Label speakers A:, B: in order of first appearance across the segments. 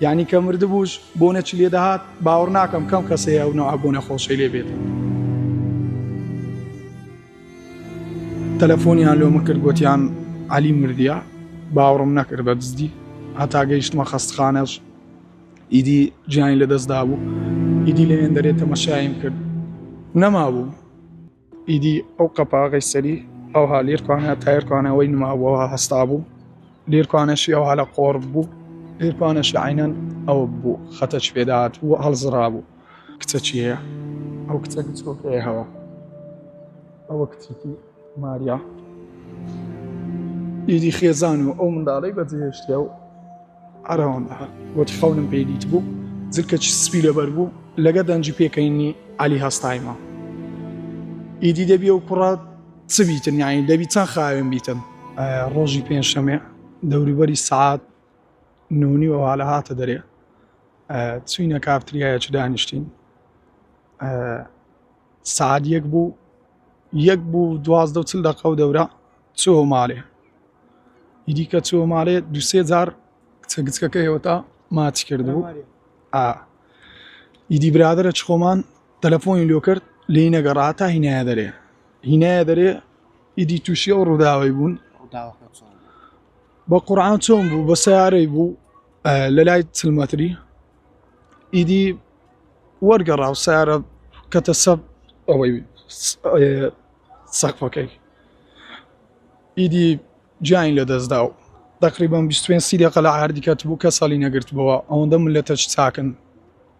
A: یانی کە مردبووش بۆنەکی لێ دەهات باوەڕ ناکەم کەم کەس هەیە ئەو نەوعە بۆنە خۆشەی لێ بێتن. تەلەفۆنیان لۆ من کرد گۆتیان عەلی مردیە باوەڕم نەکرد بە جدی هەتا گەیشتمە خەستخانەش ئیدی گیانی لەدەست دابوو ئیدی لەوێن دەرێ تەمەشایم کرد نەمابوو. ئیدی ئەو قەپاغەی سەری ئەوها لیرکوانە تایرکوانە ئەوەی نمابووەوە هەستابوو لیرکوانەشی ئەوها لە قۆڕ بوو لیرکوانەشی عینەن ئەوە بوو خەتەچ پێداهات و هەڵزرابوو. کچە چییە؟ ئەو کچە گچکۆکەیە هەوە ئەوە کچێکی ماریا ئیدی خێزان و ئەو منداڵەی بەجێهێشتە و ئەرەوەندە وەتی خەونم پێی دیتبوو جلکەکی سپی لەبەر بوو لەگە دەنگی پێکەینی عەلی هەستایمە ئیدی دەبی ئەو کوڕە چ بیتن یانی دەبی چەند خاوێن بیتن. ڕۆژی پێنجشەمێ دەوروبەری سەعات نۆ نیوەوە لە هاتە دەرێ چوینە کافتریایەکی دانیشتین سەعات یەک بوو یەک بوو 12 و 40 دەقە و دەورە چووە ماڵێ ئیدی کە چووە ماڵێ دوسێ جار کچە گچکەکە هێوەتا ماچ کردبوو ئا ئیدی برادرە چ خۆمان تەلەفۆنی لۆ کرد لێی نەگەڕا تا هینایە دەرێ هینایە دەرێ ئیدی تووشی ئەو ڕووداوی بوون بە قورعان چۆن بوو بە سیارەی بوو لە لای چلمەتری ئیدی وەرگەڕا و سیارە کەتە سەب ئەوەی سەقفەکەی ئیدی گیانی لەدەستدا و تەقریبەن 25 سی دەقە لە عەردی کەتبوو کەس هەڵی نەگرتبەوە ئەوەندە ملەتەش چاکن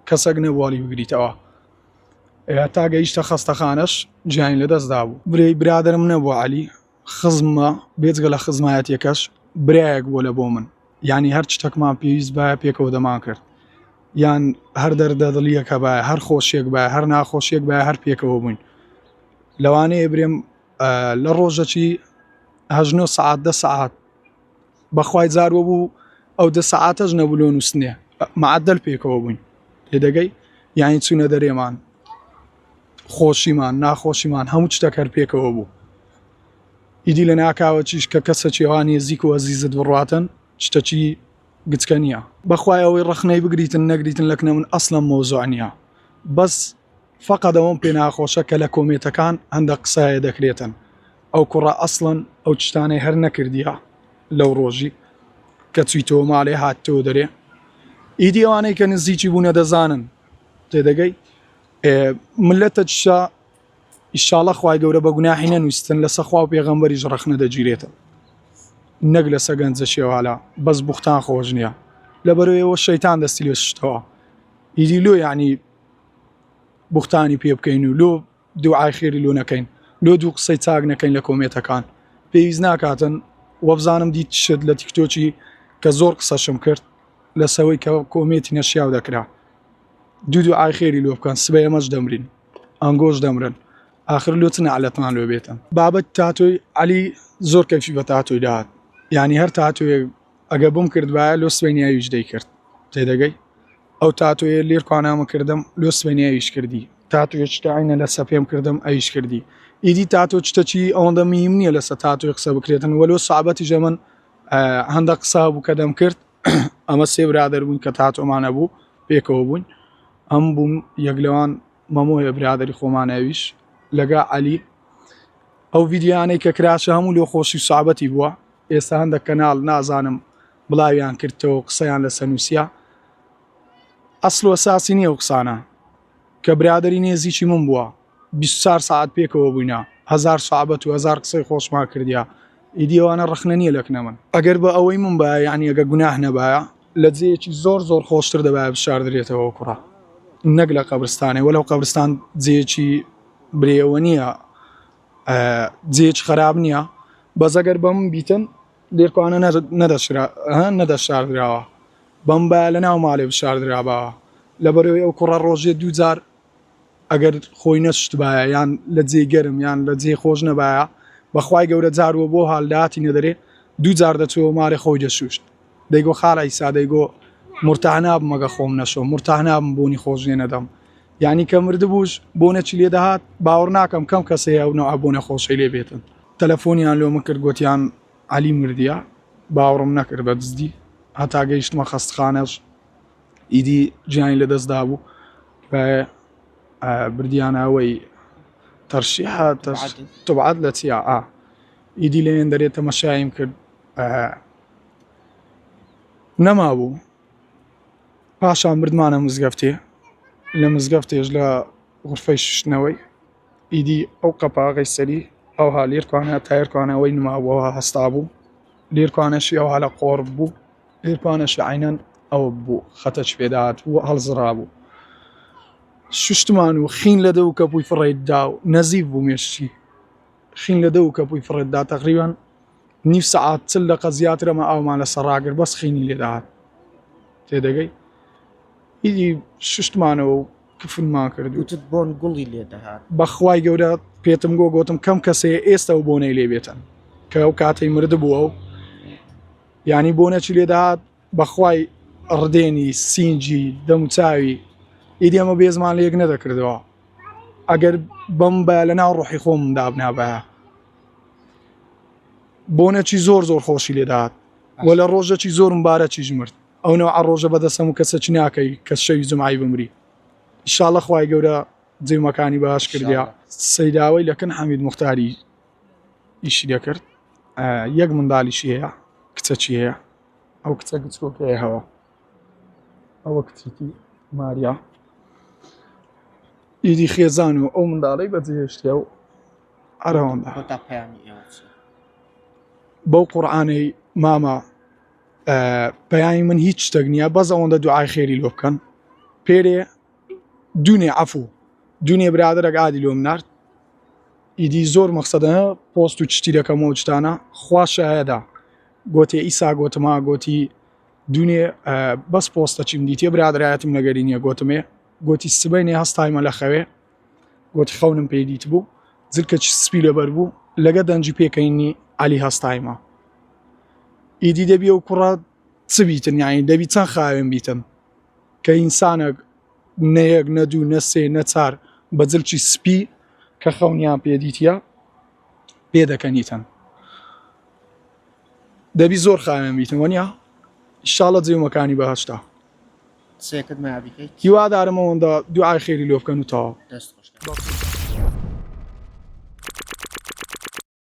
A: کەسەک نەبوو هەڵی بگریتەوە تا گەیشتە خەستەخانەش گیانی لەدەستدا بوو برێی برادەرم نەبوو عەلی خزمە بێجگە لە خزمایەتیەکەش برایەک بووە لە بۆ من یعنی هەر شتێکمان پێویست باە پێکەوە دەمان کرد یان هەر دەردە دڵیەکە باە هەر خۆشیێک باە هەر ناخۆشیێک باە هەر پێکەوە بووین لەوانەیە برێم لە ڕۆژەکی هەژنۆ سەعات دە سەعات بەخوای جاروە بوو ئەو دە سەعاتەش نەبوو لۆ نووسنێ معدل پێکەوە بووین تێدەگەی یانی چوونە دەرێمان خۆشیمان ناخۆشیمان هەموو شتەک هەر پێکەوە بوو ئیدی لە ناکاوە چیش کە کەسەکی ئەوان نێزیک و ئەزیزت بڕاتن شتەکی گچکە نییە بەخوای ئەوەی ڕەخنەی بگریتن نەگریتن لەکنە من ئەسڵەن مەوزوع نییە بەس فەقەت ئەوەم پێ ناخۆشە کە لە کۆمێتەکان هەندە قسایە دەکرێتن ئەو کوڕە ئەسڵەن ئەو چشتانەی هەر نەکردیە لەو ڕۆژی کە چویتەوە ماڵێ هاتتەوە دەرێ ئیدی ئەوانەی کە نزیکی بوونە دەزانن تێدەگەی ملەتە چشە ئیشاڵە خوای گەورە بە گوناحی نەنووستن لەسە خوا و پێغەمبەریش ڕەخنە دەگیرێتن نەک لەسە گەنجە شێوالە بەس بوختان خۆش نییە لەبەرەوەیەوە شەیتان دەستی لێ شتەوە ئیدی لۆ یعنی بوختانی پێ بکەین و لۆ دوعای خێری لۆ نەکەین لۆ دوو قسەی چاک نەکەین لە کۆمێتەکان پێویست ناکاتن وەبزانم دیت شت لە تیکتۆکی کە زۆر قسەشم کرد لەسەوەی کە کۆمێتی نەشیاو دەکرا دوو دوعای خێری لۆ بکەن سبەی ئەمەش دەمرین ئەنگۆش دەمرن ئاخر لۆ چ نەعلەتمان لۆ بێتن بابەت تاتۆی عەلی زۆر کەفی بە تاتۆی داهات یعنی هەر تاتۆیەک ئەگە بم کردبایە لۆ سبەینێ ئەویش دەیکرد تێدەگەی ئەو تاتۆیە لێر کوانامە کردم لۆ سبەینێ ئەویش کردی تاتۆیە شتە عینە لەسە پێم کردم ئەویش کردی ئیدی تاتۆ شتەکی ئەوەندە مهم نییە لەسە تاتۆی قسە بکرێتن وەلۆ سابەتی ژەمن هەندە قسە بوو کە دەم کرد ئەمە سێ برادەر بوون کە تاتۆمانە بوو پێکەوە بوون ئەم بووم یەک لەوان مەمۆیە برادری خۆمان ئەویش لەگا عەلی ئەو ڤیدیۆیانەی کە کراشە هەموو لۆ خۆشی و سابەتی بووە ئێستا هەندێک کەناڵ نازانم بڵاویان کردەوە قسەیان لەسەر نووسە ئەسڵ و ئەساسی نییە ئەو قسانە کە برادری نێزیکی من بووە 24 ساعت پێکەوە بووینە هەزار سابەت و هەزار قسەی خۆشمان کردیا ئیدی ئەوانە ڕەخنە نییە لەکنە من ئەگەر بە ئەوەی من باە یعنی ئەگە گوناه نەبایە لە جێیەکی زۆر زۆر خۆشتر دەبایە بشاردرێتەوە ئەو کوڕە نەک لە قەبرستانێ وەلەو قەبرستان جێیەکی برێەوە نییە جێیەکی خراپ نییە بەس ئەگەر بەم بیتن لێرکوانە نەدەشاردراوە بەم با لە ناو ماڵێ بشاردراباوە لەبەرەوەی ئەو کوڕە ڕۆژێ دوو جار ئەگەر خۆی نەشتبایە یان لە جێی گەرم یان لە جێی خۆش نەبایە بەخوای گەورە جار وە بۆ هاڵ داهاتی نەدەرێ دوو جار دەچووە ماڵێ خۆی دەشوشت دەیگۆ خاڵە ئیسا دەیگۆ مورتاح نابم ئەگە خۆم نەشۆم مورتاح نابم بۆنی خۆش لێ نەدەم یعنی کە مردبووش بۆنەکی لێ دەهات باوەڕ ناکەم کەم کەس هەیە ئەو نەوعە بۆنە خۆشەی لێ بێتن تەلەفۆنیان لۆ من کرد گۆتیان عەلی مردیە باوەڕم نەکرد بە جدی هەتا گەیشتمە خەستخانەش. ئیدی گیانی لەدەست دابوو بردیانەوەی تەرشیحە تبعات لە چیا ئا ئیدی لەوێن دەرێ تەمەشایم کرد نەمابوو پاشان بردمانە مزگەفتێ لە مزگەفتێش لە غرفەی شوشتنەوەی ئیدی ئەو قەپاغەی سەری ئەوها لێرکوانە تایرکوانەوەی نمابووەوە هەستا بوو لێرکوانەشی ئەوها لە قۆڕ بوو لێرکوانەشی عینەن ئەوە بوو خەتەچ پێداات و هەڵزرا بوو شوشتمان و خین لە دە و کەپووی فڕێت دا و نەزیف بوو مێشکی خین لە دە و کەپووی فڕێت دا تەقریبەن نیو سەعات چل دەقە زیاتر ئەمە ئاومان لەسەر ڕاگرت بەس خینی لێ دەهات تێدەگەی ئیدی شوشتمانەوە و کفنمان کرد و
B: وتت بۆن گوڵی لێ دەهات.
A: بەخوای گەورە پێتم گۆ گۆتم کەم کەسەیە ئێستا و بۆنەی لێ بێتن کە ئەو کاتەی مردبووە و یانی بۆنەچی لێ دەهات بەخوای ڕدێنی سینجی دەموچاوی ئیدی ئەمە بێزمان لە یەک نەدەکردەوە ئەگەر بەم بە لە ناو ڕۆحی خۆم دابنابایە بۆنەچی زۆر زۆر خۆشی لێدات و لە ڕۆژەکی زۆر مبارەکیش مرد ئەو نەوعە ڕۆژە بەدەست هەموو کەسەکی ناکەی کە شەوی جومعەی بمری ئیشاڵە خوای گەورە جێمەکانی باش کردیا سەیداوەی لە کن حەمید موختاری ئیشی دەکرد یەک مندالیشی هەیە کچەکی هەیە ئەو کچە گچکۆکەیە هەوە ئەوە کچێکی ماریا ئیدی خێزان و ئەو منداڵەی بەجێهێشتە و ئەرەوەندە
B: کۆتا پەیامی ئێوە چییە؟
A: بەو قورئانەی مامە پەیامی من هیچ شتێک نییە بەس ئەوەندە دوعای خێری لۆ بکەن پێرێ دوونێ عەفو دوونێ برادەرەک ئادی لۆم نارد ئیدی زۆر مەقسەدە پۆست و چتی دەکەمەوە شتانە خوا شایەدا گۆتێ ئیسا گۆتما گۆتی دوونێ بەس پۆستە چیم دیتێ برادرایەتم لەگەری نییە گۆتمێ گۆتی سبەینێ هەستایمە لە خەوێ گۆتی خەونم پێی دیتبوو جلکەکی سپی لەبەر بوو لەگە دەنجی پێکەینی عەلی هەستایمە ئیدی دەبی ئەو کوڕە چ بیتن یانی دەبی چەند خاوێن بیتن کە ئینسانێک نە یەک نە دوو نە سێ نە چار بە جلکی سپی کە خەونیان پێدیتە پێ دەکەنیتن دەبی زۆر خاوێن بیتن وەنیا ئیشاڵە جێومەکانی بەهشتا
B: قسەیەکت مایە بیکەیت
A: هیوادارم ئەوەندە دوعای خێری لۆ بکەن و تەواو
B: دەست خۆش.